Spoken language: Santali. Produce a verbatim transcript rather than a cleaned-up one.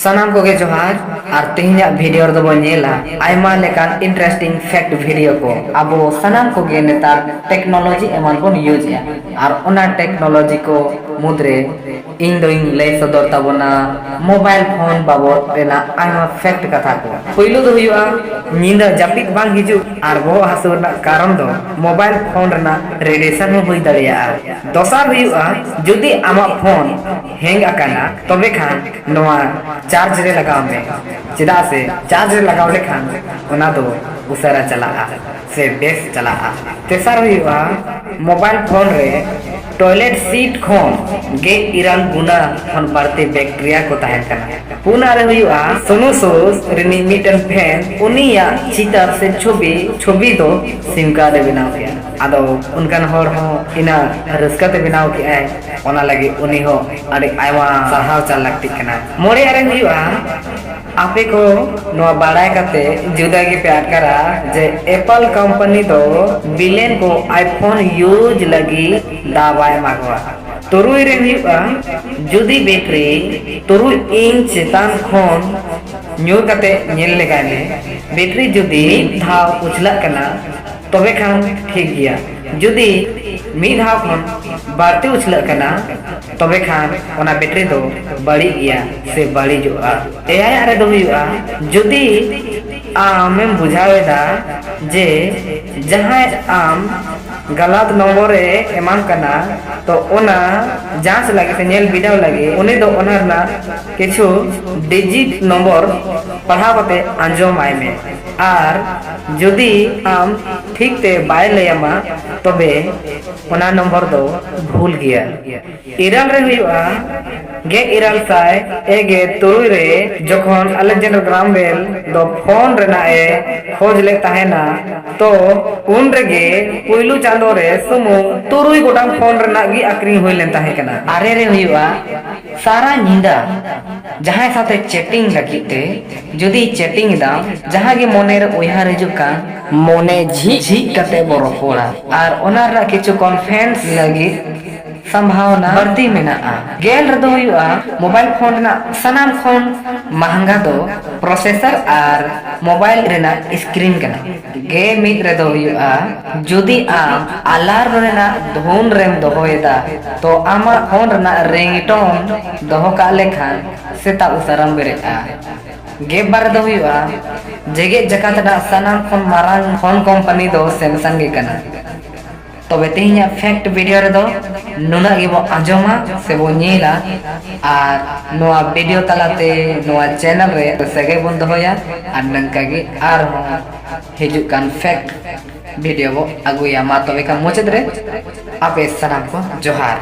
ᱥᱟᱱᱟᱢ ᱠᱚᱜᱮ ᱡᱚᱦᱟᱨ᱾ ᱟᱨ ᱛᱮᱦᱮᱧᱟᱜ video ᱨᱮᱫᱚ ᱵᱚᱱ ᱧᱮᱞᱟ ᱟᱭᱢᱟ ᱞᱮᱠᱟᱱ interesting fact video ᱠᱚ᱾ ᱟᱵᱚ ᱥᱟᱱᱟᱢ ᱠᱚᱜᱮ ᱱᱮᱛᱟᱨ technology ᱮᱢᱟᱱ ᱵᱚᱱ use ᱮᱜᱼᱟ, ᱟᱨ ᱚᱱᱟ technology ᱠᱚ ᱢᱩᱫᱽᱨᱮ ᱤᱧ ᱫᱚᱧ ᱞᱟᱹᱭ ᱥᱚᱫᱚᱨ ᱛᱟᱵᱚᱱᱟ mobile phone ᱵᱟᱵᱚᱫ ᱨᱮᱱᱟᱜ ᱟᱭᱢᱟ fact ᱠᱟᱛᱷᱟ ᱠᱚ᱾ ᱯᱳᱭᱞᱳ ᱫᱚ ᱦᱩᱭᱩᱜᱼᱟ, ᱧᱤᱫᱟᱹ ᱡᱟᱹᱯᱤᱫ ᱵᱟᱝ ᱦᱤᱡᱩᱜ ᱟᱨ ᱵᱚᱦᱚᱜ ᱦᱟᱹᱥᱩ ᱨᱮᱱᱟᱜ ᱠᱟᱨᱚᱱ ᱫᱚ mobile phone ᱨᱮᱱᱟᱜ radiation ᱦᱚᱸ ᱦᱩᱭ ᱫᱟᱲᱮᱭᱟᱜᱼᱟ᱾ ᱫᱚᱥᱟᱨ ᱦᱩᱭᱩᱜᱼᱟ, ᱡᱩᱫᱤ ᱟᱢᱟᱜ phone hang ᱟᱠᱟᱱᱟ, ᱛᱚᱵᱮ ᱠᱷᱟᱱ ᱱᱚᱣᱟ charge ᱨᱮ ᱞᱟᱜᱟᱣ ᱢᱮ, ᱪᱮᱫᱟᱜ ᱥᱮ charge ᱨᱮ ᱞᱟᱜᱟᱣ ᱞᱮᱠᱷᱟᱱ ᱚᱱᱟ ᱫᱚ ᱩᱥᱟᱹᱨᱟ ᱪᱟᱞᱟᱜᱼᱟ ᱥᱮ ᱵᱮᱥ ᱪᱟᱞᱟᱜᱼᱟ᱾ ᱛᱮᱥᱟᱨ ᱦᱩᱭᱩᱜᱼᱟ, mobile phone ᱨᱮ toilet seat ᱠᱷᱚᱱ ᱜᱮ ᱤᱨᱟᱹᱞ ᱜᱩᱱᱟ ᱠᱷᱚᱱ ᱵᱟᱹᱲᱛᱤ bacteria ᱠᱚ ᱛᱟᱦᱮᱱ ᱠᱟᱱᱟ᱾ ᱯᱩᱱᱟᱜ ᱨᱮ ᱦᱩᱭᱩᱜᱼᱟ, Sonosys ᱨᱤᱱᱤᱡ ᱢᱤᱫᱴᱮᱱ fan ᱩᱱᱤᱭᱟᱜ ᱪᱤᱛᱟᱹᱨ ᱥᱮ ᱪᱷᱚᱵᱤ, ᱪᱷᱚᱵᱤ ᱫᱚ SIM card ᱮ ᱵᱮᱱᱟᱣ ᱠᱮᱜᱼᱟ᱾ ᱟᱫᱚ ᱚᱱᱠᱟᱱ ᱦᱚᱲ ᱦᱚᱸ ᱤᱱᱟᱹ ᱨᱟᱹᱥᱠᱟᱹ ᱛᱮ ᱵᱮᱱᱟᱣ ᱠᱮᱜᱼᱟᱭ, ᱚᱱᱟ ᱞᱟᱹᱜᱤᱫ ᱩᱱᱤ ᱦᱚᱸ ᱟᱹᱰᱤ ᱟᱭᱢᱟ ᱥᱟᱨᱦᱟᱣ ᱪᱟᱞ ᱞᱟᱹᱠᱛᱤᱜ ᱠᱟᱱᱟ᱾ ᱢᱚᱬᱮᱭᱟᱜ ᱨᱮ ᱦᱩᱭᱩᱜᱼᱟ, ᱟᱯᱮ ᱠᱚ ᱱᱚᱣᱟ ᱵᱟᱲᱟᱭ ᱠᱟᱛᱮ ᱡᱩᱫᱟᱹ ᱜᱮᱯᱮ ᱟᱴᱠᱟᱨᱟ ᱡᱮ Apple company ᱫᱚ villain ᱠᱚ iPhone use ᱞᱟᱹᱜᱤᱫ ᱫᱟᱣ ᱵᱟᱭ ᱮᱢᱟ ᱠᱚᱣᱟ᱾ ᱛᱩᱨᱩᱭ ᱨᱮ ᱦᱩᱭᱩᱜᱼᱟ, ᱡᱩᱫᱤ battery ᱛᱩᱨᱩᱭ inch ᱪᱮᱛᱟᱱ ᱠᱷᱚᱱ ᱧᱩᱨ ᱠᱟᱛᱮ ᱧᱮᱞ ᱞᱮᱜᱟᱭ ᱢᱮ, battery ᱡᱩᱫᱤ ᱢᱤᱫ ᱫᱷᱟᱣ ᱩᱪᱷᱞᱟᱹᱜ ᱠᱟᱱᱟ, ᱛᱚᱵᱮ ᱠᱷᱟᱱ ᱴᱷᱤᱠ ᱜᱮᱭᱟ᱾ ᱡᱩᱫᱤ ᱢᱤᱫ ᱫᱷᱟᱣ ᱠᱷᱚᱱ ᱵᱟᱹᱲᱛᱤ ᱩᱪᱷᱞᱟᱹᱜ ᱠᱟᱱᱟ, ᱛᱚᱵᱮ ᱠᱷᱟᱱ ᱚᱱᱟ battery ᱫᱚ ᱵᱟᱹᱲᱤᱡ ᱜᱮᱭᱟ ᱥᱮ ᱵᱟᱹᱲᱤᱡᱚᱜᱼᱟ᱾ ᱮᱭᱟᱭᱟᱜ ᱨᱮᱫᱚ ᱦᱩᱭᱩᱜᱼᱟ, ᱡᱩᱫᱤ ᱟᱢᱮᱢ ᱵᱩᱡᱷᱟᱹᱣ ᱮᱫᱟ ᱡᱮ ᱡᱟᱦᱟᱸᱭ ᱟᱢ ᱜᱟᱞᱟᱛ ᱱᱚᱢᱵᱚᱨ ᱮ ᱮᱢᱟᱢ ᱠᱟᱱᱟ, ᱛᱚ ᱚᱱᱟ ᱡᱟᱸᱪ ᱞᱟᱹᱜᱤᱫ ᱥᱮ ᱧᱮᱞ ᱵᱤᱰᱟᱹᱣ ᱞᱟᱹᱜᱤᱫ ᱩᱱᱤ ᱫᱚ ᱚᱱᱟ ᱨᱮᱱᱟᱜ ᱠᱤᱪᱷᱩ digit ᱱᱚᱢᱵᱚᱨ ᱯᱟᱲᱦᱟᱣ ᱠᱟᱛᱮ ᱟᱸᱡᱚᱢᱟᱭ ᱢᱮ᱾ ᱟᱨ ᱡᱩᱫᱤ ᱟᱢ ᱴᱷᱤᱠ ᱛᱮ ᱵᱟᱭ ᱞᱟᱹᱭ ᱟᱢᱟ, ᱛᱚᱵᱮ ᱚᱱᱟ ᱱᱚᱢᱵᱚᱨ ᱫᱚ ᱵᱷᱩᱞ ᱜᱮᱭᱟ᱾ ᱤᱨᱟᱹᱞ ᱨᱮ ᱦᱩᱭᱩᱜᱼᱟ, ᱜᱮᱞ ᱤᱨᱟᱹᱞ ᱥᱟᱭ ᱮ ᱜᱮᱞ ᱛᱩᱨᱩᱭ ᱨᱮ ᱡᱚᱠᱷᱚᱱ ᱟᱞᱮᱠᱡᱟᱱᱰᱟᱨ ᱜᱨᱟᱢ ᱵᱮᱞ ᱫᱚ phone ᱨᱮᱱᱟᱜ ᱮ ᱠᱷᱚᱡᱽ ᱞᱮᱫ ᱛᱟᱦᱮᱱᱟ, ᱛᱚ ᱩᱱ ᱨᱮᱜᱮ ᱯᱩᱭᱞᱩ ᱪᱟᱸᱫᱚ ᱨᱮ ᱥᱩᱢᱩᱝ ᱛᱩᱨᱩᱭ ᱜᱚᱴᱟᱝ phone ᱨᱮᱱᱟᱜ ᱜᱮ ᱟᱠᱷᱨᱤᱧ ᱦᱩᱭ ᱞᱮᱱ ᱛᱟᱦᱮᱸ ᱠᱟᱱᱟ᱾ ᱟᱨᱮ ᱨᱮ ᱦᱩᱭᱩᱜᱼᱟ, ᱥᱟᱨᱟ ᱧᱤᱫᱟᱹ ᱡᱟᱦᱟᱸᱭ ᱥᱟᱶᱛᱮ chatting ᱞᱟᱹᱜᱤᱫ ᱛᱮ ᱡᱩᱫᱤ chatting ᱮᱫᱟᱢ, ᱡᱟᱦᱟᱸ ᱜᱮ ᱢᱚᱱᱮ ᱨᱮ ᱩᱭᱦᱟᱹᱨ ᱦᱤᱡᱩᱜ ᱠᱟᱱ, ᱢᱚᱱᱮ ᱡᱷᱤᱡ ᱡᱷᱤᱡ ᱠᱟᱛᱮ ᱵᱚ ᱨᱚᱯᱚᱲᱟ᱾ ᱟᱨ ᱚᱱᱟ ᱨᱮᱱᱟᱜ ᱠᱤᱪᱷᱩ confidence ᱞᱟᱹᱜᱤᱫ ᱥᱚᱢᱵᱷᱟᱣᱱᱟ ᱵᱟᱹᱲᱛᱤ ᱢᱮᱱᱟᱜᱼᱟ᱾ ᱜᱮᱞ ᱨᱮᱫᱚ ᱦᱩᱭᱩᱜᱼᱟ, ᱢᱳᱵᱟᱭᱤᱞ ᱯᱷᱳᱱ ᱨᱮᱱᱟᱜ ᱥᱟᱱᱟᱢ ᱠᱷᱚᱱ ᱢᱟᱦᱟᱝᱜᱟ ᱫᱚ ᱯᱨᱚᱥᱮᱥᱚᱨ ᱟᱨ ᱢᱳᱵᱟᱭᱤᱞ ᱨᱮᱱᱟᱜ ᱥᱠᱨᱤᱱ ᱠᱟᱱᱟ᱾ ᱜᱮ ᱢᱤᱫ ᱨᱮᱫᱚ ᱦᱩᱭᱩᱜᱼᱟ, ᱡᱩᱫᱤ ᱟᱢ ᱟᱞᱟᱨᱢ ᱨᱮᱱᱟᱜ ᱫᱷᱩᱱ ᱨᱮᱢ ᱫᱚᱦᱚᱭᱮᱫᱟ, ᱛᱚ ᱟᱢᱟᱜ ᱯᱷᱳᱱ ᱨᱮᱱᱟᱜ ᱨᱤᱝᱴᱳᱱ ᱫᱚᱦᱚ ᱠᱟᱜ ᱞᱮᱠᱷᱟᱱ ᱥᱮᱛᱟᱜ ᱩᱥᱟᱹᱨᱟᱢ ᱵᱮᱨᱮᱫᱼᱟ᱾ ᱜᱮ ᱵᱟᱨ ᱨᱮᱫᱚ ᱦᱩᱭᱩᱜᱼᱟ, ᱡᱮᱜᱮᱛ ᱡᱟᱠᱟᱛ ᱨᱮᱱᱟᱜ ᱥᱟᱱᱟᱢ ᱠᱷᱚᱱ ᱢᱟᱨᱟᱝ ᱯᱷᱳᱱ ᱠᱳᱢᱯᱟᱱᱤ ᱫᱚ ᱥᱮᱢᱥᱟᱝ ᱜᱮ ᱠᱟᱱᱟ᱾ ᱛᱚᱵᱮ ᱛᱮᱦᱮᱧᱟᱜ ᱯᱷᱮᱠᱴ ᱵᱷᱤᱰᱤᱭᱳ ᱨᱮᱫᱚ ᱱᱩᱱᱟᱹᱜ ᱜᱮᱵᱚ ᱟᱸᱡᱚᱢᱟ ᱥᱮᱵᱚ ᱧᱮᱞᱟ, ᱟᱨ ᱱᱚᱣᱟ ᱵᱷᱤᱰᱤᱭᱳ ᱛᱟᱞᱟᱛᱮ ᱱᱚᱣᱟ ᱪᱮᱱᱮᱞ ᱨᱮ ᱥᱟᱹᱜᱟᱹᱭ ᱵᱚᱱ ᱫᱚᱦᱚᱭᱟ, ᱟᱨ ᱱᱚᱝᱠᱟ ᱜᱮ ᱟᱨᱦᱚᱸ ᱦᱤᱡᱩᱜ ᱠᱟᱱ ᱯᱷᱮᱠᱴ ᱵᱷᱤᱰᱤᱭᱳ ᱵᱚ ᱟᱹᱜᱩᱭᱟ᱾ ᱢᱟ ᱛᱚᱵᱮ ᱠᱷᱟᱱ ᱢᱩᱪᱟᱹᱫ ᱨᱮ ᱟᱯᱮ ᱥᱟᱱᱟᱢ ᱠᱚ ᱡᱚᱦᱟᱨ᱾